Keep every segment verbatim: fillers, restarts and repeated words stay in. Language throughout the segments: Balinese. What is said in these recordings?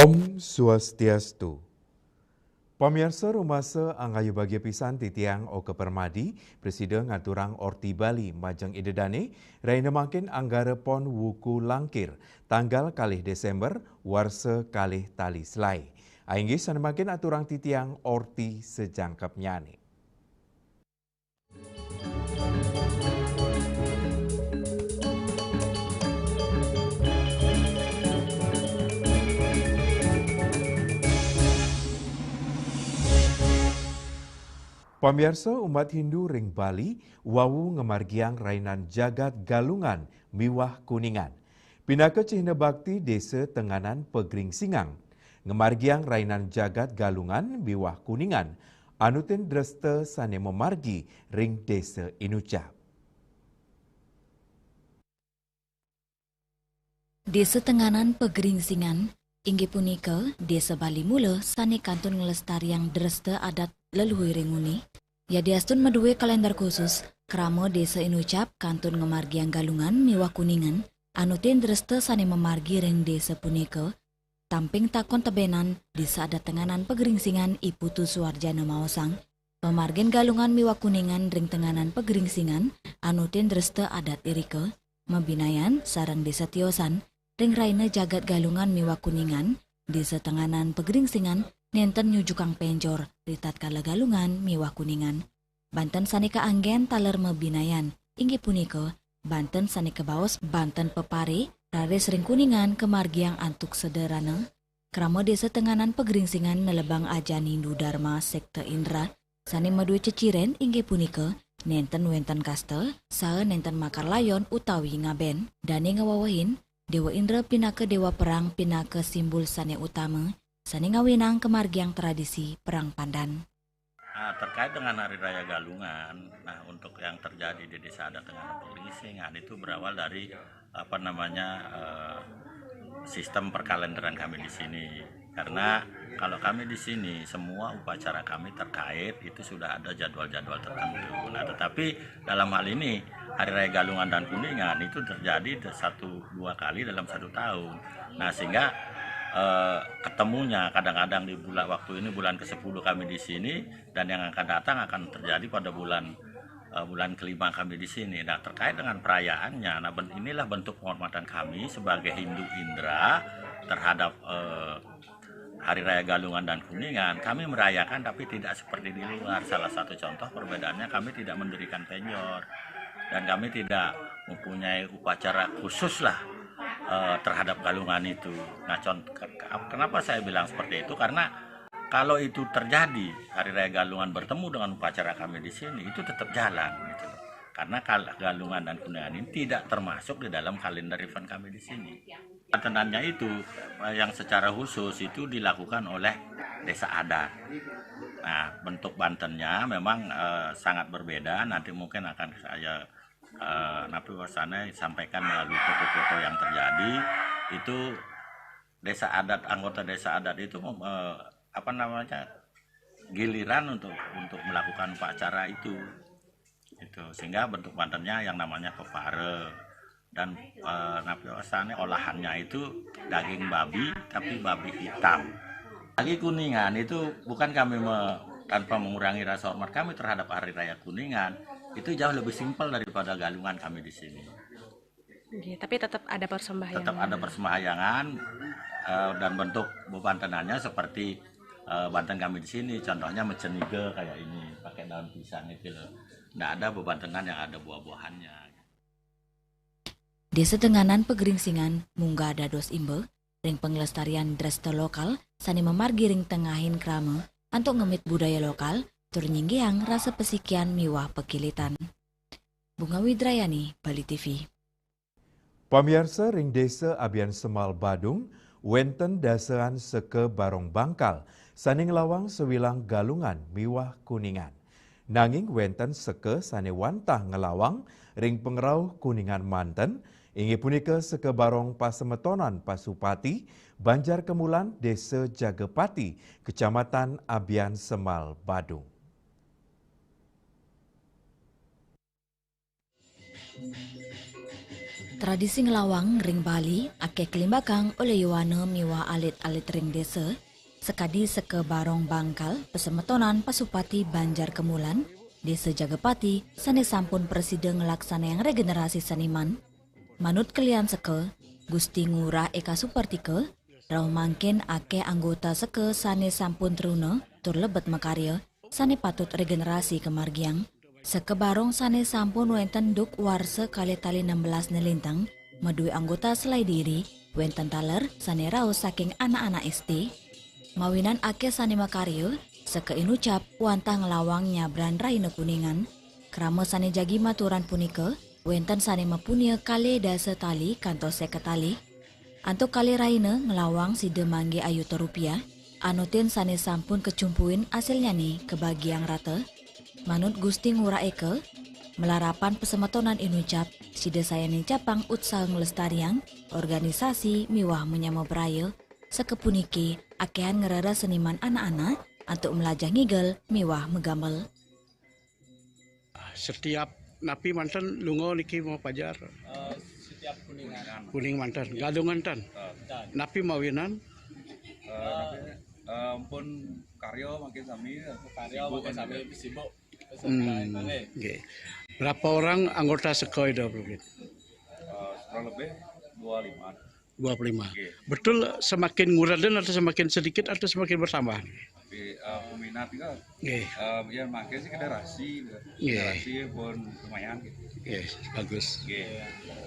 Om Swastiastu. Pamiarsa rumasa angayu bagia pisan titiang Oka Permadi, prasida ngaturang Orti Bali majeng Ida Dane, rahina mangkin Anggara Pon wuku Langkir, tanggal kalih Desember, warsa kalih tali selae. Inggih sane mangkin aturang titiang Orti sajangkepnyane. Pamiarsa, umat Hindu ring Bali wau ngamargiang rainan jagat Galungan miwah Kuningan. Pinaka cihna bakti Desa Tenganan Pagringsingan, ngamargiang rainan jagat Galungan miwah Kuningan, anutin dresta sane mamargi ring Desa Inucap. Desa Tenganan Pagringsingan inggih punika desa Bali mula sane kantun nglestariang dresta adat leluhur ring nguni. Yadiastun madue kalender khusus, krama Desa Inucap kantun ngamargiang Galungan miwah Kuningan, anutin dresta sane mamargi ring desa punika. Tamping takon tebenan, Desa Adat Tenganan Pagringsingan I Putu Suarjana maosang, pamargin Galungan miwah Kuningan ring Tenganan Pagringsingan, anutin dresta adat irika, mabinayan sareng desa tiosan, ring raina jagat Galungan miwah Kuningan, Desa Tenganan Pagringsingan nenten nyujukang penjor ritatkala Galungan miwah Kuningan. Banten sane kaanggen taler mabinayan, inggih punika, banten sane kabaos banten pepare, raris ring Kuningan kamargiang antuk sederhana. Krama Desa Tenganan Pagringsingan nelebang ajahan Hindu Dharma sekta Indra, sane madue ceciren inggih punika, nenten wenten kasta, saha nenten makar layon utawi ngaben. Dane ngawewehin, Dewa Indra pinaka dewa perang pinaka simbul sane utama, sane ngawinang kamargiang tradisi perang pandan. Nah, terkait dengan Hari Raya Galungan, nah, untuk yang terjadi di Desa Adat Tenganan Pagringsingan itu berawal dari, apa namanya, eh, sistem perkalenderan kami di sini. Karena kalau kami di sini, semua upacara kami terkait itu sudah ada jadwal-jadwal tertentu. Nah, tetapi dalam hal ini, Hari Raya Galungan dan Kuningan itu terjadi de-, satu dua kali dalam satu tahun. Nah, sehingga, eh, ketemunya kadang-kadang di bulan, waktu ini bulan kesepuluh kami di sini, dan yang akan datang akan terjadi pada bulan, eh, bulan kelima kami di sini. Nah, terkait dengan perayaannya, nah, ben-, inilah bentuk penghormatan kami sebagai Hindu Indra terhadap, eh, Hari Raya Galungan dan Kuningan. Kami merayakan, tapi tidak seperti di luar. Salah satu contoh perbedaannya, kami tidak mendirikan penjor dan kami tidak mempunyai upacara khusus lah, eh, terhadap Galungan itu. Nah, cont-, ke-, ke-, kenapa saya bilang seperti itu? Karena kalau itu terjadi, Hari Raya Galungan bertemu dengan upacara kami di sini, itu tetap jalan, gitu loh. Karena kal-, Galungan dan Kuningan ini tidak termasuk di dalam kalender event kami di sini. Bantenannya itu, eh, yang secara khusus itu dilakukan oleh desa adat. Nah, bentuk bantennya memang, eh, sangat berbeda. Nanti mungkin akan saya, eh, napi wasana sampaikan melalui foto-foto yang terjadi. Itu desa adat, anggota desa adat itu mem-, eh, apa namanya, giliran untuk, untuk melakukan upacara itu. Itu, sehingga bentuk bantennya yang namanya pepare. Dan, eh, napi wasane, olahannya itu daging babi, tapi babi hitam. Lagi Kuningan itu bukan kami me-, tanpa mengurangi rasa hormat kami terhadap Hari Raya Kuningan, itu jauh lebih simpel daripada Galungan kami di sini. Nggih, tapi tetap ada persembahyangan. Tetap ada persembahyangan, eh, dan bentuk bebantenannya seperti, eh, banten kami di sini, contohnya meceniga kayak ini, pakai daun pisang itu loh. Nggak ada bebantenan yang ada buah-buahannya. Desa Tenganan Pagringsingan munggah dados imba ring panglestarian dresta lokal sane mamargi ring tengahing krama antuk ngemit budaya lokal tur nyinggihang rasa pasikian miwah pakilitan. Bunga Widrayani, Bali T V. Pamiarsa, ring Desa Abian Semal Badung, wenten dasahan seka barong bangkal sane nglawang sawilang Galungan miwah Kuningan. Nanging wenten seka sane wantah nglawang ring pangrauh Kuningan manten, inggih punika seka barong pasemetonan Pasupati, Banjar Kemulan, Desa Jagapati, Kecamatan Abian Semal Badung. Tradisi ngelawang ring Bali akeh kalimbakang olih yowana miwah alit-alit ring desa, sakadi seka Barong Bangkal, Pasemetonan Pasupati Banjar Kemulan, Desa Jagapati, sane sampun prasida nglaksanayang regenerasi seniman. Manut kelian seka, Gusti Ngurah Eka Supertika, rauh mangkin akeh anggota seka sane sampun truna tur lebet makarya, sane patut regenerasi kamargiang. Seka Barong sane sampun wenten duk warsa kalih tali enam belas nelintang, madue anggota selae diri, wenten taler sane raos saking anak-anak S D. Mawinan akeh sane makarya, seka inucap wantah nglawang nyabran rahina Kuningan. Krama sane jagi maturan punika, wenten sane mapunia kalih dasa tali kantos seket tali. Antuk kalih rahina nglawang sida mangge ayuta rupiah, anutin sane sampun kacumpuin asilnyane kabagiang rata. Manut Gusti Ngurah Eka, malarapan pasemetonan inucap, sida sayan nincapang utsaha nglestariang organisasi miwah manyama braya, saka puniki akehan ngreres seniman anak-anak antuk mlajah ngigel miwah magamel. Setiap napi manten lunga niki mau pajar? Eh, setiap Kuningan. Kuning manten, Gadungan ten. Napi mawinan? Eh, eh, pun karya makin sami. Karya sibuk makin kan sami, ya. Sibuk. Hmm, nggih. Berapa orang anggota seka Ida mungkin? Eh, kurang lebih dua lima. Dua puluh lima. Nggih. Betul semakin ngureden atau semakin sedikit atau semakin bertambah? Tapi, eh, peminat juga. Nggih. Eh, ya makin sih generasi, gitu. Nggih. Generasi pun lumayan gitu. Nggih, bagus. Nggih.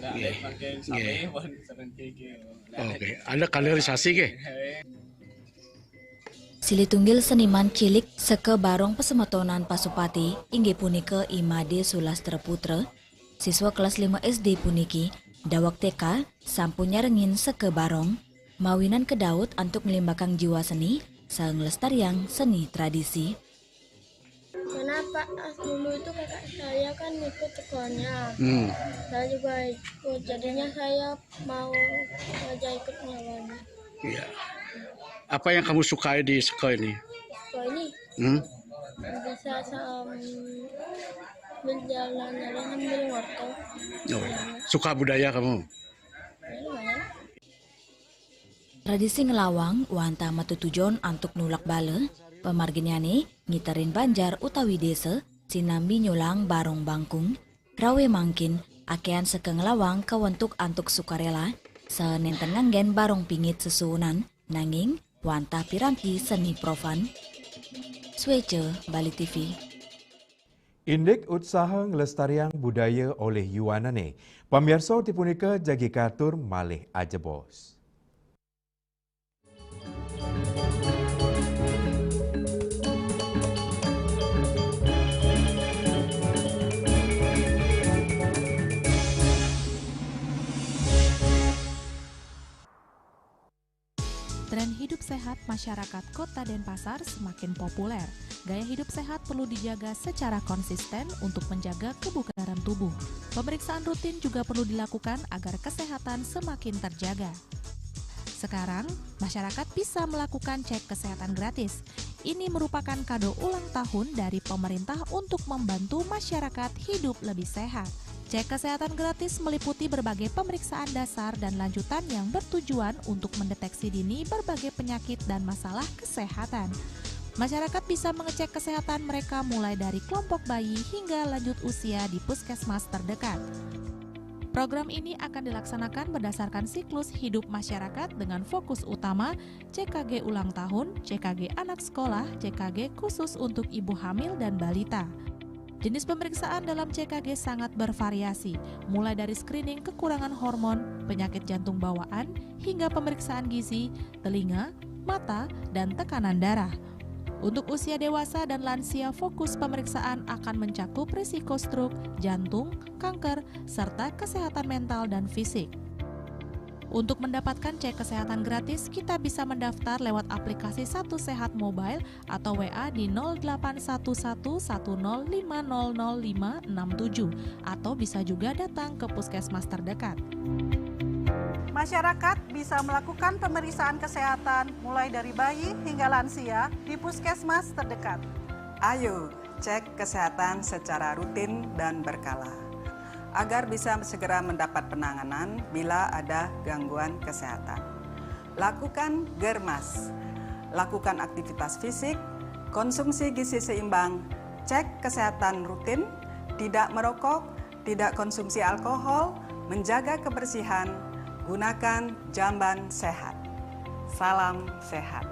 Nggih. Makin sami pun sering gigi. Oke, ada kaderisasi nggih? Silih tunggil seniman cilik seka Barong Pasemetonan Pasupati inggih punika I Made Sulastra Putra. Siswa kelas lima S D puniki daweg T K sampun nyarengin seka Barong, mawinan kedaut antuk nglimbakang jiwa seni saha nglestariang seni tradisi. Kenapa? Ah, dulu itu kakak saya kan ikut sekolahnya. Hmm. Saya juga ikut, jadinya saya mau aja ikut ngelawangnya. Iya. Apa yang kamu sukai di sekolah ini? Sekolah ini? Hmm? Bisa sam-, berjalan-jalan sambil ngotor. Oh, iya. Suka budaya kamu? Ya, lumayan. Tradisi nglawang wantah matetujon antuk nulak bala, pamarginnyane ngiterin banjar utawi desa, sinambi nyulang barong bangkung. Rawe mangkin, akehan seka nglawang kawentuk antuk sukarela, saha nenten nganggen barong pingit sesuunan, nanging wantah piranti seni profan. Sueca, Bali T V. Indik utsaha nglestariang budaya olih yuanane. Pamiarsa, uti punika jagi katur malih ajebos. Tren hidup sehat masyarakat Kota Denpasar semakin populer. Gaya hidup sehat perlu dijaga secara konsisten untuk menjaga kebugaran tubuh. Pemeriksaan rutin juga perlu dilakukan agar kesehatan semakin terjaga. Sekarang, masyarakat bisa melakukan cek kesehatan gratis. Ini merupakan kado ulang tahun dari pemerintah untuk membantu masyarakat hidup lebih sehat. Cek kesehatan gratis meliputi berbagai pemeriksaan dasar dan lanjutan yang bertujuan untuk mendeteksi dini berbagai penyakit dan masalah kesehatan. Masyarakat bisa mengecek kesehatan mereka mulai dari kelompok bayi hingga lanjut usia di puskesmas terdekat. Program ini akan dilaksanakan berdasarkan siklus hidup masyarakat dengan fokus utama C K G ulang tahun, C K G anak sekolah, C K G khusus untuk ibu hamil dan balita. Jenis pemeriksaan dalam C K G sangat bervariasi, mulai dari screening kekurangan hormon, penyakit jantung bawaan, hingga pemeriksaan gizi, telinga, mata, dan tekanan darah. Untuk usia dewasa dan lansia, fokus pemeriksaan akan mencakup risiko stroke, jantung, kanker, serta kesehatan mental dan fisik. Untuk mendapatkan cek kesehatan gratis, kita bisa mendaftar lewat aplikasi Satu Sehat Mobile atau W A di nol delapan satu satu satu nol lima nol nol lima enam tujuh, atau bisa juga datang ke puskesmas terdekat. Masyarakat bisa melakukan pemeriksaan kesehatan mulai dari bayi hingga lansia di puskesmas terdekat. Ayo, cek kesehatan secara rutin dan berkala. agar bisa segera mendapat penanganan bila ada gangguan kesehatan. Lakukan germas. Lakukan aktivitas fisik, konsumsi gizi seimbang, cek kesehatan rutin, tidak merokok, tidak konsumsi alkohol, menjaga kebersihan, gunakan jamban sehat. Salam sehat.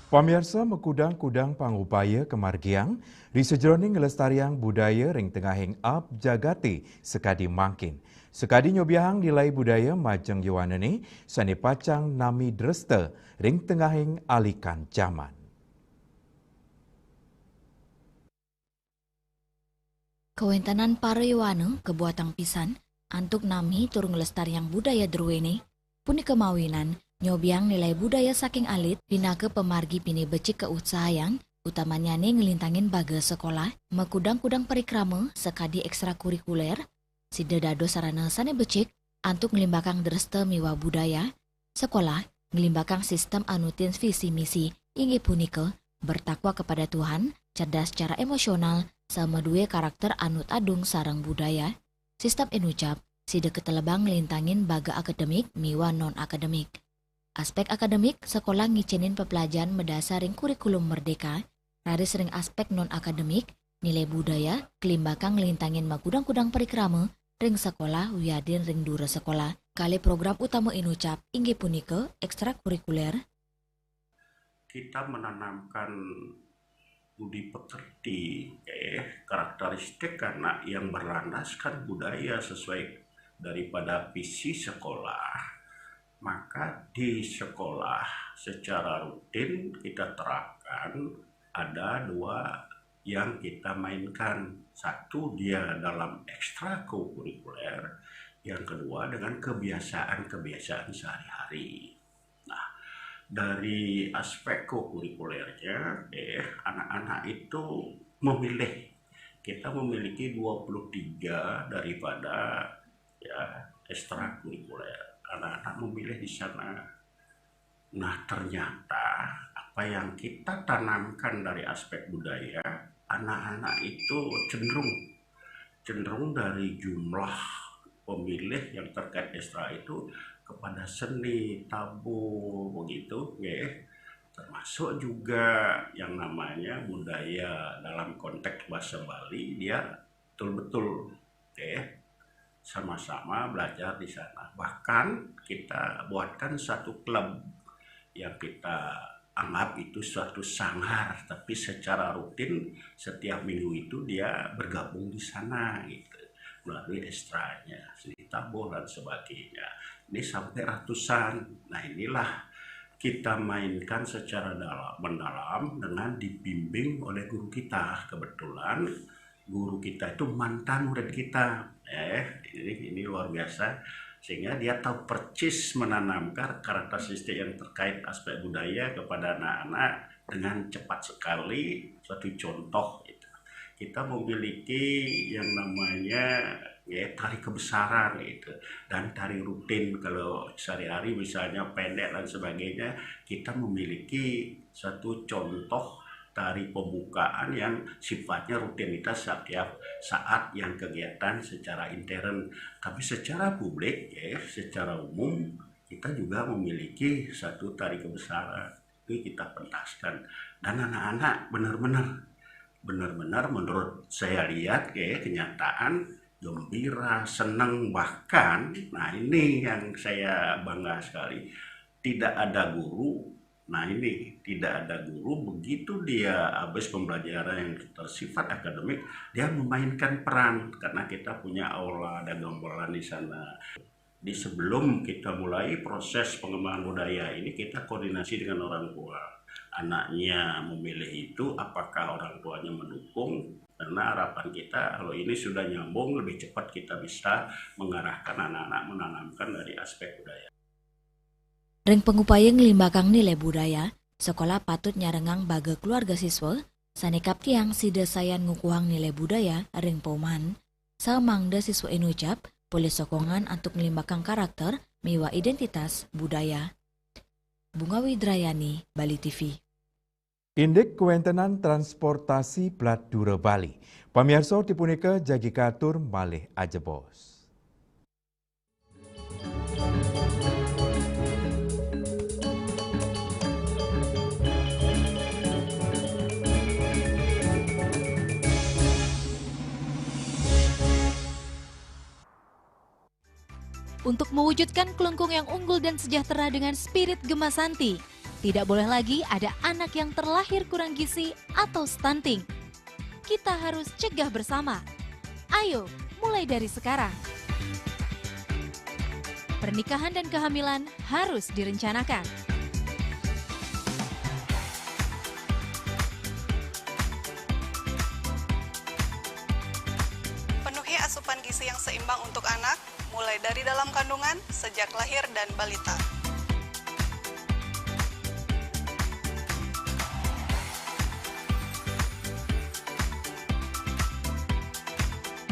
Pamiarsa, makudang-kudang pangupaya kamargiang ri sajeroning nglestariang budaya ring tengahing abjagaté sakadi mangkin. Sakadi nyobiahang nilai budaya majeng yowanané sané pacang nami dresta ring tengahing alikan jaman. Kawéntenan para yowana kabuatang pisan antuk nami tur nglestariang budaya druéné. Punika mawinan nyobiahang nilai budaya saking alit pinaka pamargi pinih becik kautsahayang, utamannyané nglintangin baga sekolah, makudang-kudang parikrama sakadi ekstrakurikuler, sida dados sarana sané becik antuk nglimbakang dresta miwah budaya. Sekolah nglimbakang sistem anutin visi misi, inggih punika bertakwa kepada Tuhan, cerdas secara emosional, saha madué karakter anut adung sareng budaya. Sistem inucap sida katelebang nglintangin baga akademik miwah non-akademik. Aspék akademik, sekolah ngicénin peplajahan madasar ring kurikulum merdéka, raris ring aspék non-akademik, nilai budaya kalimbakang nglintangin makudang-kudang parikrama ring sekolah wiadin ring dura sekolah. Kalih program utama inucap inggih punika ekstrakurikuler. Kita menanamkan budi pekerti, eh, karakteristik anak yang berlandaskan budaya sesuai daripada visi sekolah, maka di sekolah secara rutin kita terapkan ada dua yang kita mainkan. Satu, dia dalam ekstrakurikuler, yang kedua dengan kebiasaan-kebiasaan sehari-hari. Nah, dari aspek kokurikulernya, eh, anak-anak itu memilih. Kita memiliki dua puluh tiga daripada, ya, ekstrakurikuler. Anak-anak memilih di sana. Nah, ternyata apa yang kita tanamkan dari aspek budaya, anak-anak itu cenderung, cenderung dari jumlah pemilih yang terkait ekstra itu kepada seni, tabuh, begitu, nggih. Termasuk juga yang namanya budaya dalam konteks bahasa Bali, dia betul-betul, nggih, sama-sama belajar di sana. Bahkan kita buatkan satu klub yang kita anggap itu suatu sanggar, tapi secara rutin setiap minggu itu dia bergabung di sana gitu, melalui ekstranya, seni tabuh dan sebagainya. Ini sampai ratusan. Nah, inilah kita mainkan secara dalam, mendalam dengan dibimbing oleh guru kita. Kebetulan guru kita itu mantan murid kita. Eh, ini, ini luar biasa. Sehingga dia tahu persis menanamkan karakteristik yang terkait aspek budaya kepada anak-anak dengan cepat sekali. Suatu contoh itu, kita memiliki yang namanya ya, tari kebesaran itu, dan tari rutin. Kalau sehari-hari misalnya pendek dan sebagainya, kita memiliki satu contoh tari pembukaan yang sifatnya rutinitas setiap saat yang kegiatan secara intern. Tapi secara publik, ya, secara umum, kita juga memiliki satu tari kebesaran. Itu kita pentaskan. Dan anak-anak benar-benar, benar-benar menurut saya lihat, ya, kenyataan gembira, senang, bahkan, nah, ini yang saya bangga sekali, tidak ada guru. Nah, ini tidak ada guru, begitu dia habis pembelajaran yang tersifat akademik, dia memainkan peran karena kita punya aula, ada gamelan di sana. Di sebelum kita mulai proses pengembangan budaya ini, kita koordinasi dengan orang tua. Anaknya memilih itu, apakah orang tuanya mendukung? Karena harapan kita, kalau ini sudah nyambung, lebih cepat kita bisa mengarahkan anak-anak menanamkan dari aspek budaya. Ring pangupaya nglimbakang nilai budaya, sekolah patut nyarengang baga keluarga siswa, sane kaptiang sida sayan ngukuhang nilai budaya ring paumahan, samangda siswa inucap polih sokongan antuk nglimbakang karakter miwah identitas budaya. Bunga Widrayani, Bali T V. Indik kawentenan transportasi plat dura Bali. Pamiarsa, tipunika jagi katur malih ajebos. Untuk mewujudkan Klungkung yang unggul dan sejahtera dengan spirit Gemasanti, tidak boleh lagi ada anak yang terlahir kurang gizi atau stunting. Kita harus cegah bersama. Ayo, mulai dari sekarang. Pernikahan dan kehamilan harus direncanakan. Penuhi asupan gizi yang seimbang untuk anak, mulai dari dalam kandungan, sejak lahir dan balita.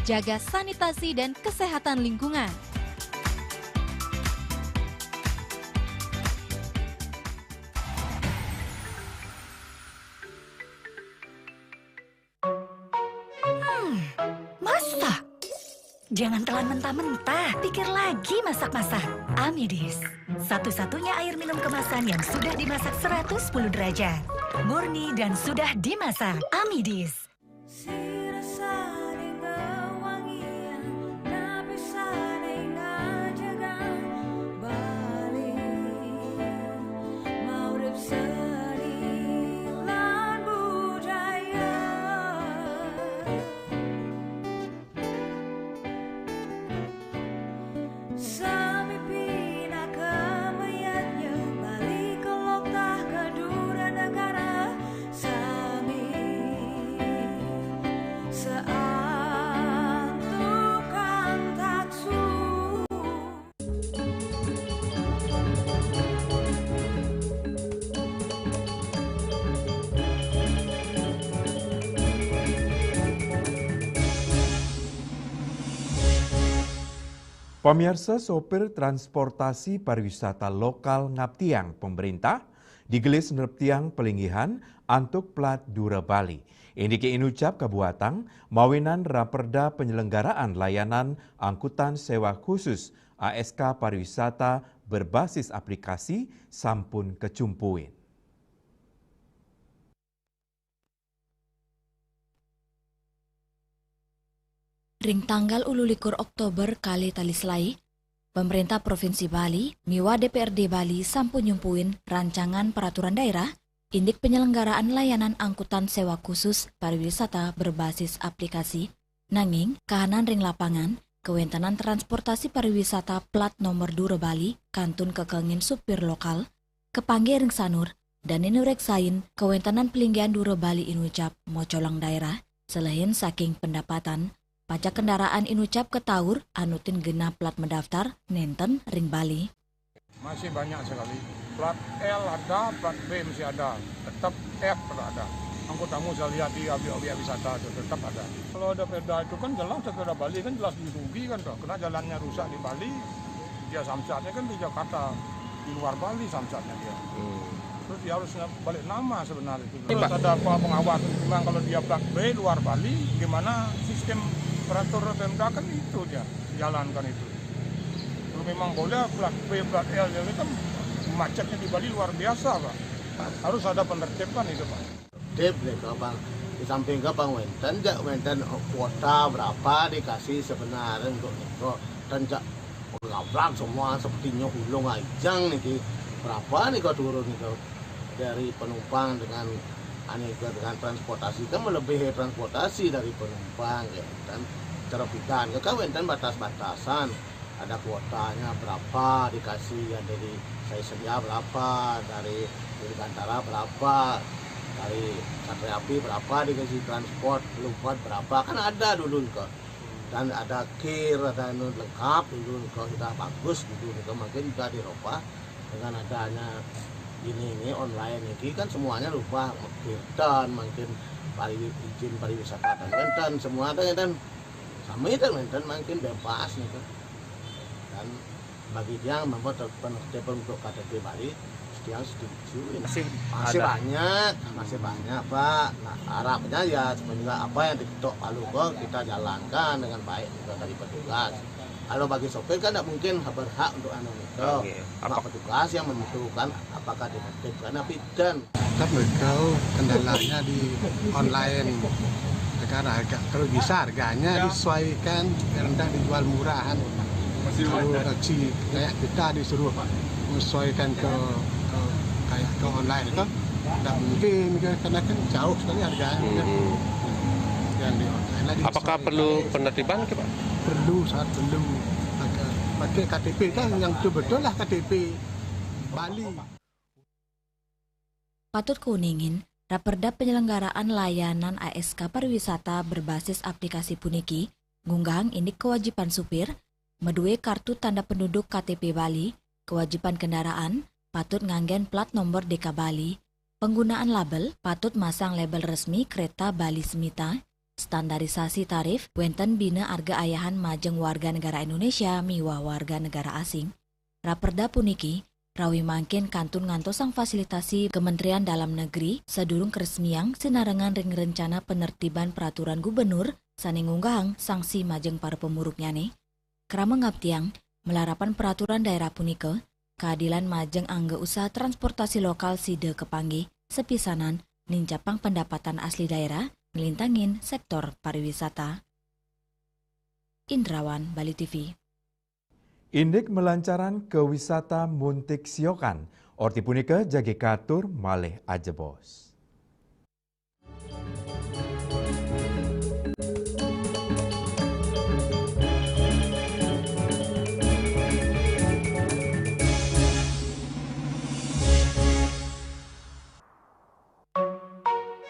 Jaga sanitasi dan kesehatan lingkungan. Hmm, masak. Jangan telan mentah-mentah, pikir lagi masak-masak. Amidis, satu-satunya air minum kemasan yang sudah dimasak seratus sepuluh derajat. Murni dan sudah dimasak. Amidis. Pamiarsa, sopir transportasi pariwisata lokal ngaptiang pemerintah digelis nereptiang pelinggihan antuk plat dura Bali. Indike inucap kabuatang mawinan raperda penyelenggaraan layanan angkutan sewa khusus A S K pariwisata berbasis aplikasi sampun kecumpuin. Ring tanggal ululikur Oktober kalih tali selai, Pemerintah Provinsi Bali miwah D P R D Bali sampun nyumpuin rancangan peraturan daerah indik penyelenggaraan layanan angkutan sewa khusus pariwisata berbasis aplikasi. Nanging kahanan ring lapangan, kawentenan transportasi pariwisata plat nomor dura Bali kantun kekengin supir lokal, kapanggih ring sanur, dane nureksain kawentenan pelinggihan dura Bali inucap mocolang daerah, selehin saking pendapatan pajak kendaraan inucap ketaur anutin genah plat madaftar nenten ring Bali. Masih banyak sekali. Plat L ada, plat B masih ada. Tetap F ada. Angkut tamu saya lihat di objek-objek wisata itu tetap ada. Kalau ada Perda itu kan jelas, Perda Bali kan jelas dirugikan tuh. Kena jalannya rusak di Bali, dia samsatnya kan di Jakarta, di luar Bali samsatnya dia. Hmm. Terus dia harus balik nama sebenarnya itu. Terus ada apa pengawas, memang kalau dia plat B luar Bali, gimana sistem peraturan Pemda kan itu dia jalankan itu. Kalau memang boleh plat B, plat L, jadi kan macetnya di Bali luar biasa, Pak. Harus ada penertiban itu, Pak. Tip nih, Bang. Di samping ke Bang wenten, jak wenten kuota berapa dikasih sebenarnya untuk itu. Dan jak ngabrak semua sepertinya ulung ajang niki. Berapa nih kau turun itu dari penumpang dengan anu itu, dengan transportasi kan melebihi transportasi dari penumpang ya. Dan terbitan ke kan wenten batas-batasan, ada kuotanya berapa dikasih, yang dari Saisenja berapa, dari Dirgantara berapa, dari Satria Api berapa dikasih transport, Lumpot berapa, kan ada dulu ke. Dan ada kir, ada anu lengkap dulu ke, sudah bagus gitu, gitu. Mungkin sudah dirubah dengan adanya ini, ini online ini kan semuanya rubah, kir dan mungkin pari-, izin pariwisata dan, dan semua ada dan sama itu, dan mungkin bebas gitu. Dan bagi dia membuat penertiban untuk K T P Bali, dia setuju. Masih Masih ada. banyak, masih banyak, Pak. Nah, harapnya ya sebenarnya apa yang diketok palu kok kita jalankan dengan baik juga dari petugas. Kalau bagi sopir kan tidak mungkin berhak untuk anu itu. Oke. Cuma Apa petugas yang menentukan apakah ditertibkan apa tidak. Tetap mereka kendalanya di online. Sekarang harga, kalau bisa harganya disesuaikan, biar tidak dijual murahan. Kalau taksi kayak kita disuruh menyesuaikan ke, ke kayak ke online itu, tidak mungkin, karena kan jauh sekali harganya, kan. Hmm. Yang di online lah Apakah disesuaikan. perlu penertiban ke, Pak? Perlu, sangat perlu. Pakai, pakai K T P kan, yang betul-betul lah K T P Bali. Patut kauningin, Raperda penyelenggaraan layanan A S K pariwisata berbasis aplikasi puniki ngunggahang indik kewajiban supir, madué kartu tanda penduduk K T P Bali, kewajiban kendaraan, patut nganggén plat nomor D K Bali, penggunaan label, patut masang label resmi kereta Bali Semita, standarisasi tarif, wénten bina arga ayahan majeng warga negara Indonesia miwah warga negara asing. Raperda puniki rawi mangkin kantun ngantosang fasilitasi Kementerian Dalam Negeri sadurung karesmiang sinarengan ring rencana penertiban peraturan gubernur sané ngunggahang sanksi majeng para pamuruknyané. Krama ngaptiang, malarapan peraturan daerah punika, kaadilan majeng angga usaha transportasi lokal sida kapanggih, sapisanan nincapang pendapatan asli daerah, nglintangin sektor pariwisata. Indrawan, Bali T V. Indik malancaran kawisata muntik siokan, orti punika jagi katur malih ajebos.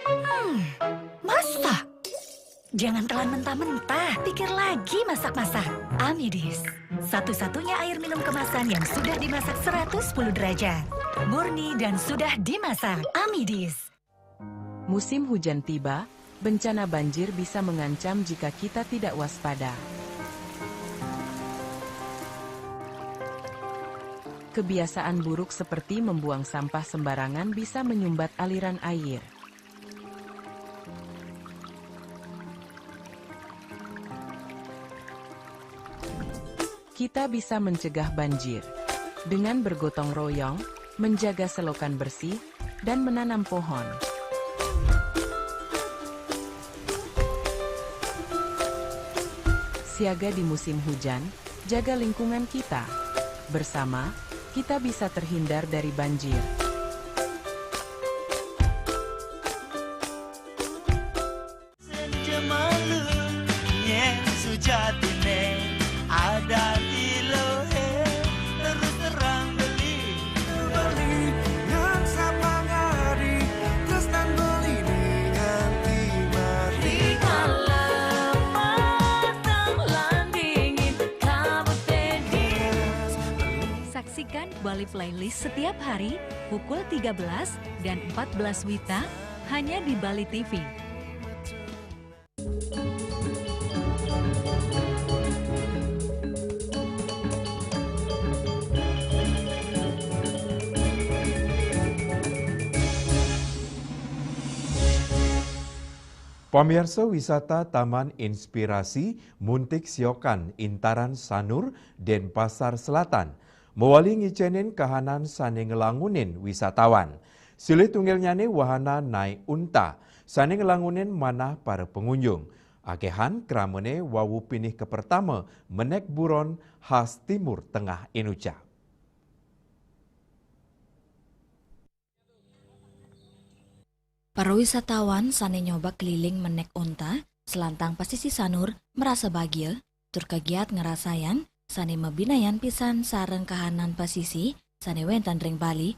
Hmm, masak. Jangan telan mentah-mentah, pikir lagi masak-masak. Amidis, satu-satunya air minum kemasan yang sudah dimasak seratus sepuluh derajat. Murni dan sudah dimasak. Amidis. Musim hujan tiba, bencana banjir bisa mengancam jika kita tidak waspada. Kebiasaan buruk seperti membuang sampah sembarangan bisa menyumbat aliran air. Kita bisa mencegah banjir dengan bergotong royong, menjaga selokan bersih, dan menanam pohon. Siaga di musim hujan, jaga lingkungan kita. Bersama, kita bisa terhindar dari banjir. Senja malu, nyén sujatiné ada di lohe, terus terang beli. Beli yang sapangari, tresnan beli nganti mati. Rikala mateng lan dingin, kabut dingin. Saksikan Bali Playlist setiap hari pukul tiga belas dan empat belas wita Hanya di Bali T V. Pamiarsa, wisata Taman Inspirasi Muntik Siokan, Intaran Sanur, Denpasar Selatan, mawali ngicenin kahanan sane nglangunin wisatawan. Silih tunggilnyane wahana naek unta, sane nglangunin manah para pangunjung. Akehan kramane wau pinih kapertama menek buron khas Timur Tengah inucap. Para wisatawan sane nyoba keliling menek unta selantang pasisi Sanur merasa bagia, tur kagiat ngrasayang sane mabinayan pisan sareng kahanan pasisi sane wenten ring Bali.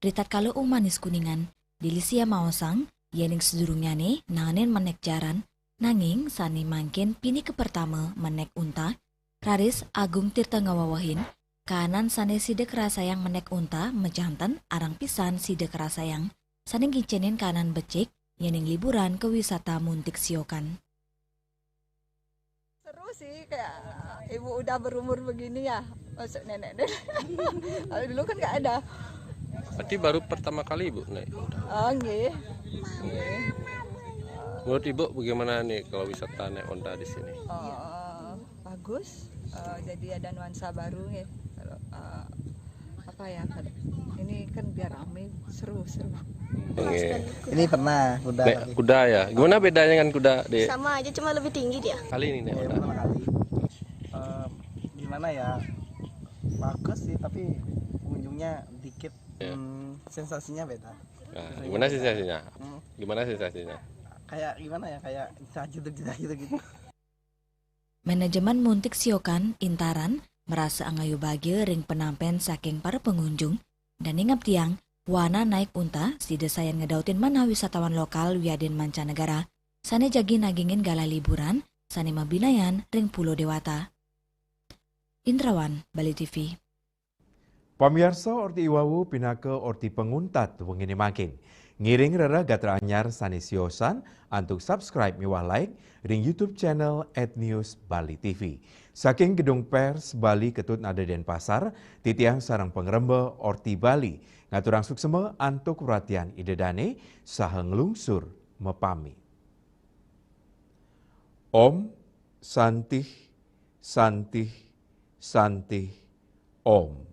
Ritatkala umanis Kuningan, Delisia maosang, yening sadurungnyane naenin menek jaran, nanging sane mangkin pinih kapertama menek unta, raris Agung Tirta ngawewehin, kahanan sane sida karasayang menek unta majanten arang pisan sida karasayang, sane ngicenin kahanan becik, yening liburan ka wisata Muntik Siokan. Seru sih, kayak ibu udah berumur begini ya, masuk nenek-nenek. Kalau dulu kan nggak ada. Berarti baru pertama kali Ibu naik unta? Oh, nggih. Nggih. Menurut Ibu bagaimana nih kalau wisata naik unta di sini? Oh, bagus. Eh, jadi ada nuansa baru nggih. Kalau, eh, apa ya? Ini kan biar rame, seru, seru. Nggih. Ini pernah kuda Naik tapi kuda ya. Gimana bedanya dengan kuda di Sama aja, cuma lebih tinggi dia. kali ini naik ya, unta? pertama kali. Eh, gimana ya? Bagus sih, tapi pengunjungnya dikit. Iya. Hmm, sensasinya beda. Nah, gimana sensasinya? Hmm, Gimana sensasinya? Kayak gimana ya? Kayak gitu gitu gitu. Manajemen Muntik Siokan, Intaran, merasa angayu bagia ring penampen saking para pengunjung, dan ningap tiang, wahana naek unta sida sayan ngedautin manah wisatawan lokal wiadin mancanegara, sane jagi nagingin galah liburan sane mabinayan ring Pulo Dewata. Indrawan, Bali T V. Pamiarsa, orti iwau pinaka orti panguntat wengine mangkin. Ngiring rereh gatra anyar sane siosan antuk subscribe miwah like ring YouTube channel at News Bali T V. Saking Gedung Pers Bali Ketut Nada Denpasar, titiang sareng pangremba Orti Bali ngaturang suksema antuk wratian Ida Dane saha nglungsur mapamit. Om Santih, Santih, Santih, Om.